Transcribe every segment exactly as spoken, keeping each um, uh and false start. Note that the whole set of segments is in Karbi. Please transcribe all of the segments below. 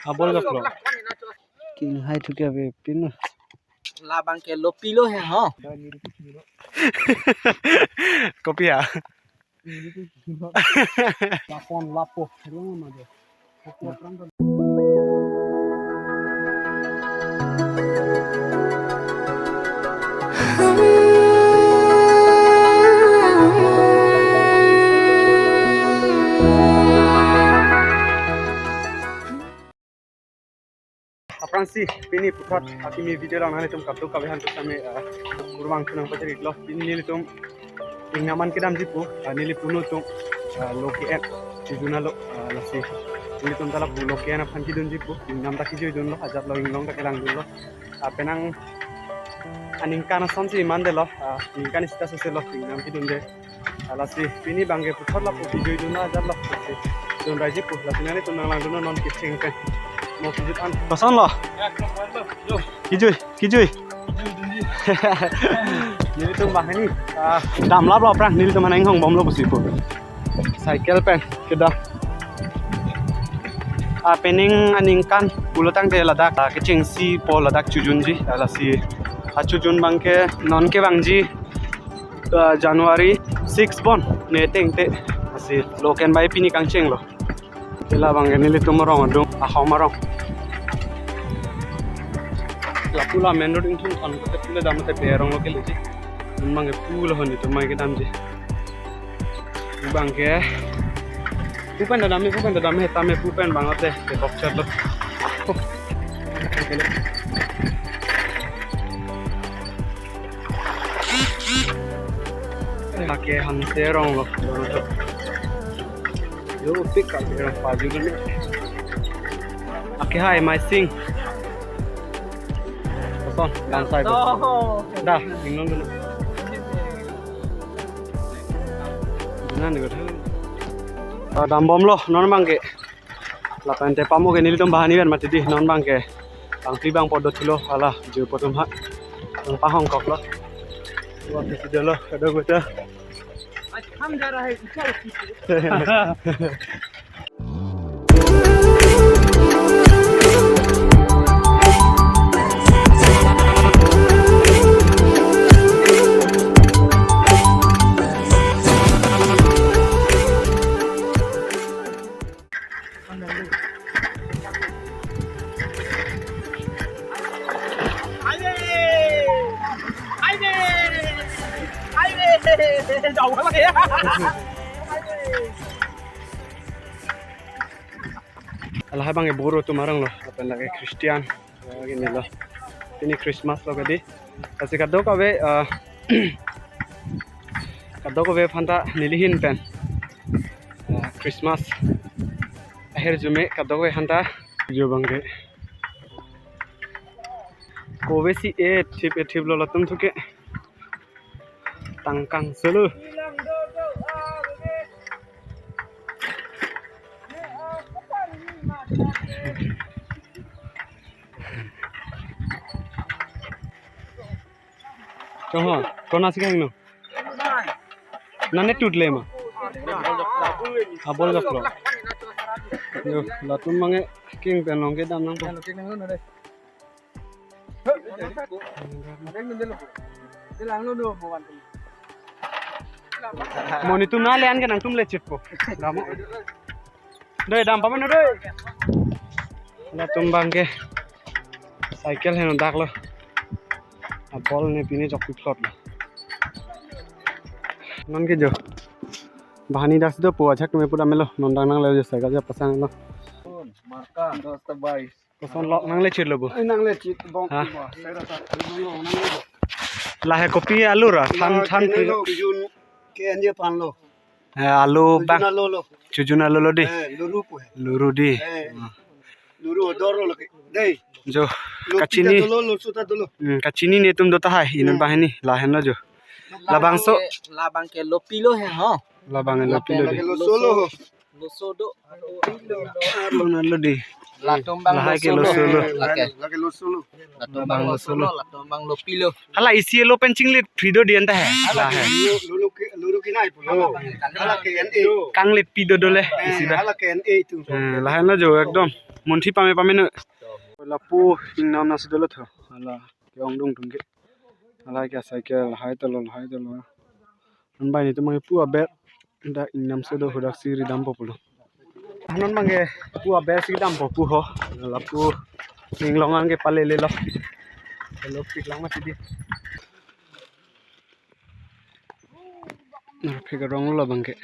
Abol jak lo. King hai thu ke ave pin. Labang ke lopi lo he ho. Kopi ya? Lapon lapo. Aphrangsi pini puthot akimi video along nanglitum kadokave aphan sitame, ah, kurvangthu nangpachari-iklo. Pini nelitum ingnam an kedamji pu, ah, neli punu atum, ah, lo ke-en, Chojun alo, ah, lasi nelitum ta lapu lo ke-en aphan kedunji pu, ingnam ta kejoidunlo, ajat lo inglong ta kelangdunlo. Ah, penang aningkan asonsi mandetlo, ah, ningkan isi ta soselo ingnam kedunde. Ah, lasi pini abangke puthot lapu kejoidun ajat lo. Lasi dun raiji pu, lasi nanglitum nanglangdunnon kecheng pen. Mo kejut an. Koson lo? Kejui, kejui. Nelitum banghini, ah, damlaplo aphrang, nelitum anang hongbomlo pusi pu. Cycle pen kedam. Ah, penang aningkan pulo tangte ladak, ah, kechengsi pu ladak Chojunji, ah, lasi, ah, Chojun abangke non kevangji, ah, January six bon ne tengte. Lasi lo ke-en bai pini kangchenglo. Ke labangke nelitum arong adung, ahom arong. Lapu la main road ingthum thon kote pule damte pe arong lo keleji. Abangke pulo hon itum abangke damji. Abangke pu pen ta dam he, pu pen ta dam he, tame pu pen abang ate ke kok chat lo. Lake hanse arong lo. Yo, pik kal arong pajul ni. Lake hai mai sing. Koson, langsai ko. Oh. Dah, inglong dulu. Benar nih, betul. Ah, dambomlo, non abangke. Lapen te pamo ke nelitum banghini pen mati di, non abangke bangphli bangpo do thulo, hala, jur po atum ha. Nangpahong koklo. Wah, kisi dolo, kadokave ta. Lahai abangke Boro atum arong lo, lapen lake Christian, eh, gini lo. Pini Christmas lo kedi. Lasi kadokave, eh, kadokave aphanta neli ahin pen, eh, Christmas ahirjume kadokave aphanta jo abangke. Kove si ethip ethip lo latum thu ke. Tangkang solo. Chong ho, kona si kang no? Nane tut le ma? Abol jak lo. Yo, latum abangke king pen long kedam nangpo. Mo netum nale an ke nangtum le chit po. Damo. Doi, dam pame no doi. Latum abangke cycle heno dak lo. Abol ne pini jok pi plot lo. Non ke jo. Banghini dak si do po ajak tume pura melo. Non dang nang le jo cycle ja pasang lo. Marka dos tabais. Koson lok nang le chit lo bu? Ai, nang le chit bong. Ha? Ba, sera sa, nang le. Lahai kopi alu ra, than, than ke lo, Chojun ke anje pan lo. Eh, alu bang. Chojun alo lo. Chojun alo lo di. Eh, luru pu he. Luru di. Eh, luru dor lo ke. Dei. Jo, lo kachini. Kita dolo, lo suta dolo. Hmm, kachini netum do tahai, inut banghini, lahenlo jo. Labangso. Labangke lopi lo he, ho. Labangke lopi lo di. Lo solo. Lo so do. Arlo na lo di. Latum abang lahai ke lo solo. Lake. Lake lo solo. Latum abang lo solo, latum abang lo pilo. Hala isi lo pen chinglit Frido dian ta hai. Lahai. Lulu ke, lulu ke nai pulo. Hala ke N A. Kanglit pi dodo le isi ta. Hala ke N A itu. Eh, lahai lo jo ekdom. Munthi pame pame no. Lapu ingnam nangsi dolo tho. Hala ke-ongdung dungke. Hala ke asai ke lahai ta lo, lahai ta lo. Non bai netum abang ke pu aber. Dak ingnam si do, hadak si ridampo pulo. Non abang ke pu aber si dampo pu ho. Lapu inglong an ke palele lo. Lo pik lang mati di. Nah, pik rong lo abang ke.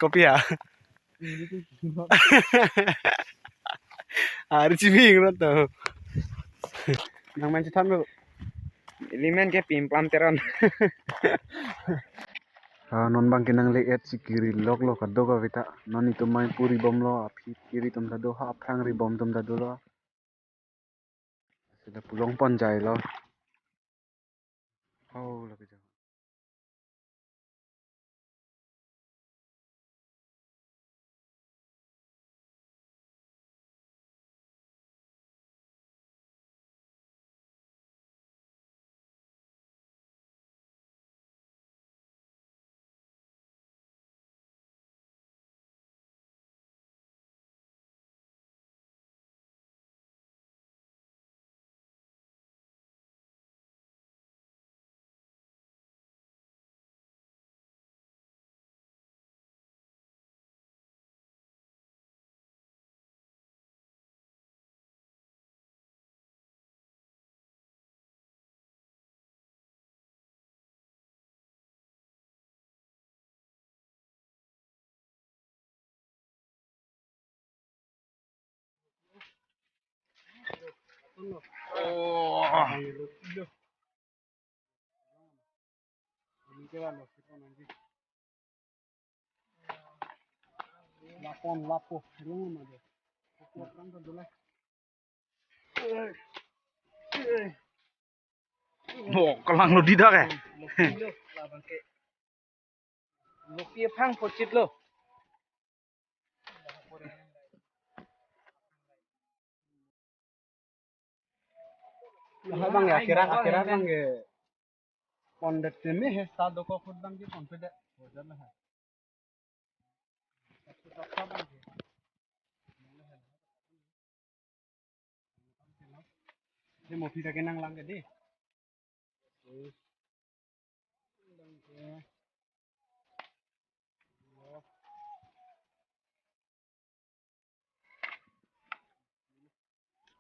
Kopi ya? Ari chibing rot to. Nang man chethan lo. Ili men ke Pimplam Teron. Ah, non abang ke nangle-et si kiri lok lo kadokave ta. Non netum abang pu ribomlo, aphi kiri atum ta do, ha aphrang ribom atum ta dolo. Sila pu longpon jai lo. Oh, lake jang. Oh. Lapon, lapo, rung ma de. Bo, kalang lo didak eh. Lopi aphang pochit lo. Lahai abang ya, akeran, akeran abang ya. Pondet teme he, sa dokok ahut abang ke ponpedet. Bojar lahai. Dia mau pindah kenang lang ke deh.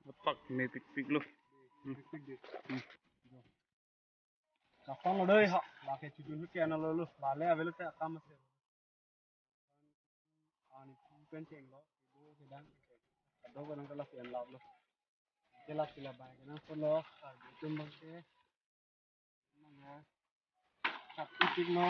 Apak mepikpik lo. Kapan lo doi ha, lake chudun ke ano lo lo, lale avelo te akam ase. Ani pu pen cheng lo, ibu kedang, kado kedang kelas yang lap lo. Kelas sila baik, kenang solo, ah, gitu bang ke. Mana? Satu tik no.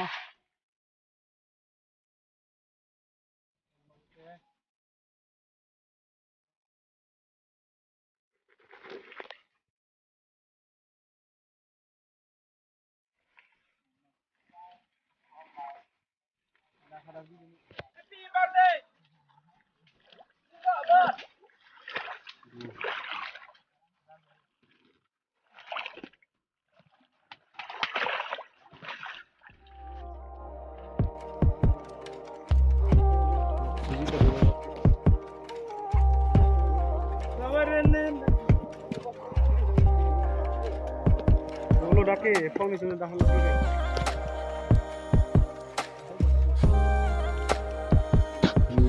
Dolo dake, phone itu dah halo.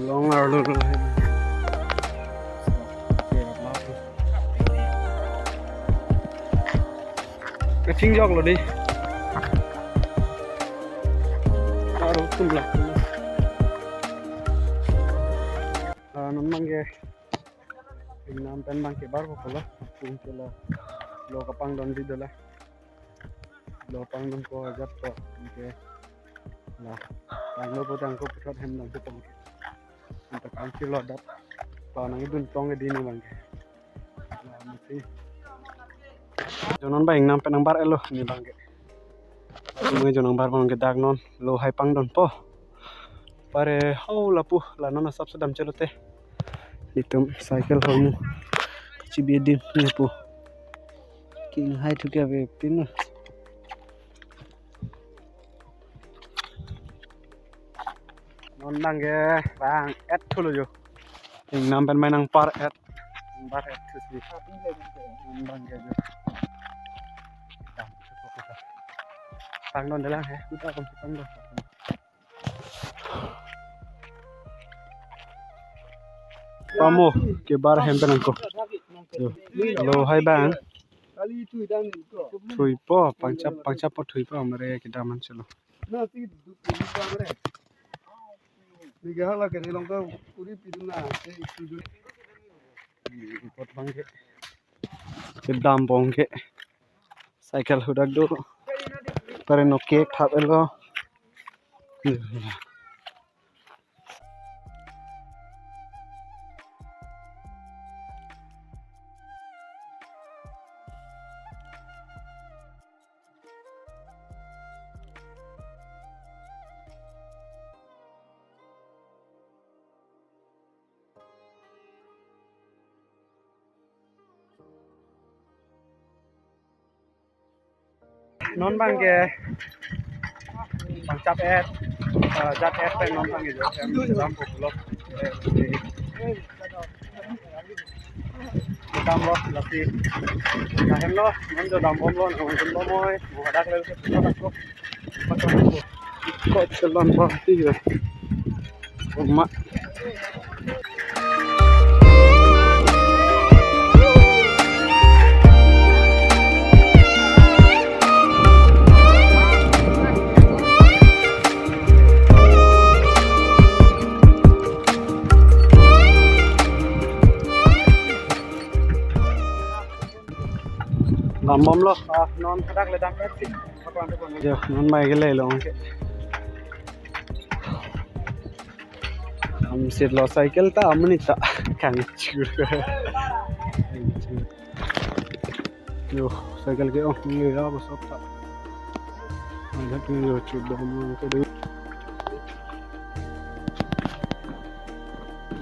Long arlo lo. Kachingjok lo dei. Aro tum la. Ah, non abang ke. Ingnam pen abang ke barpo pulo. Tum ke la. Lo kapangdon di dola. Lo pangdon ko ajat ko. Anke la panglo po tangko puthot hem dam po tangke. Anke kangsi lo dak. Lo nangdun tong ke di ne abangke. La mesti. Jo non abang ingnam pen nangbar-etlo ne abangke. Mo jo nangbar abang ke dak non lo hai pangdon po. Pare ho lapu la non asap sedam chelote. Itum cycle ho mu. Kachibi adim ne pu. King hai thu ke ave pin. Non abangke bang-et thulo jo. Ingnam pen mai nangpar-et. Nangpar-et thusi. Non abangke jo. Pangdon dolang he. Uta kom pangdon. Pamo kebar hem pen nangko. Jo. Lo hai bang. Thui po, pangchap, pangchap po thui po, mare kedam an chelo. Pot abangke. Kedam abangke. Cycle hadak do. Pare no cake thap-etlo. Non abangke pangchap-et, eh, jat-et pen non abangke jo, em, kedam po pulo. Eh, kedam lo, lasi. Lahenlo, non jo dambomlo, nang dambom oi, mo hadak le, ko chelon ba ti ya. Oma. Dambomlo, ah, non hadak le dam-et si. Jo, non mai ke le long ke. Am sit lo cycle ta amni ta kangchur. Jo, cycle ke ong nge ya bo sop ta. Ada tu jo chu dam ke du.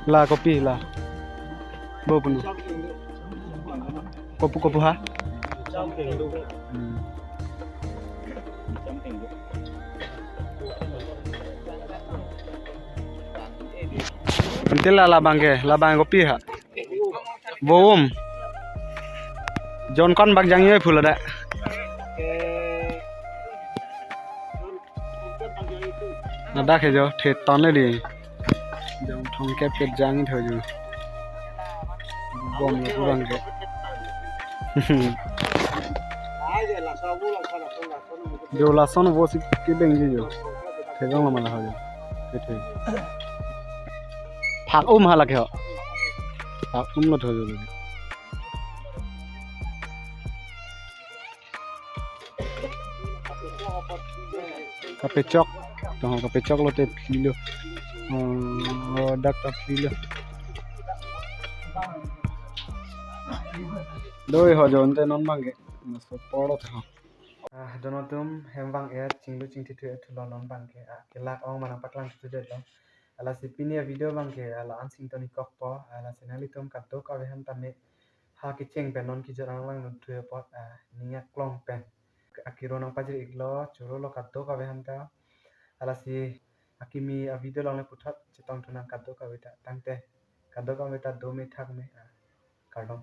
La kopi la. Bo punu. Kopu kopu ha? Hmm. Ante la labang ke, labang kopi ha? Boom. Jon kon bak jang yoi phu ladak. Ladak he jo, the ton le di. Jong thong kep kep jang tho jo. Bom lo abangke. Jo lason vo si kebeng ji jo. Thejong lo mala ho jo. Kethe. Phak um halak ho. Phak um lo tho jo. Kapechok. Tong kapechok lote phli lo. Oh, dak ta phli lo. Doi ho jo ante non abangke. Maso poro tho. Ah, dono atum hem vang-et, chinglu chingthi thu-et thulo non abangke. Ah, kelak ong ma nangpaklang thudetlo. Lasi pini avideo abangke, ah, la-an si ingtonikokpo, ah, lasi nanglitum kadokave aphan tame ha kecheng pen non kejut an lang nut thu apot, ah, ning aklong pen akiro nangpajir-iklo, choro lo kadokave aphan ta. Ah, lasi akimi avideo along le puthot chetong thunang kadokave ta, tangte kadokave ta dome thakme, ah, kardom.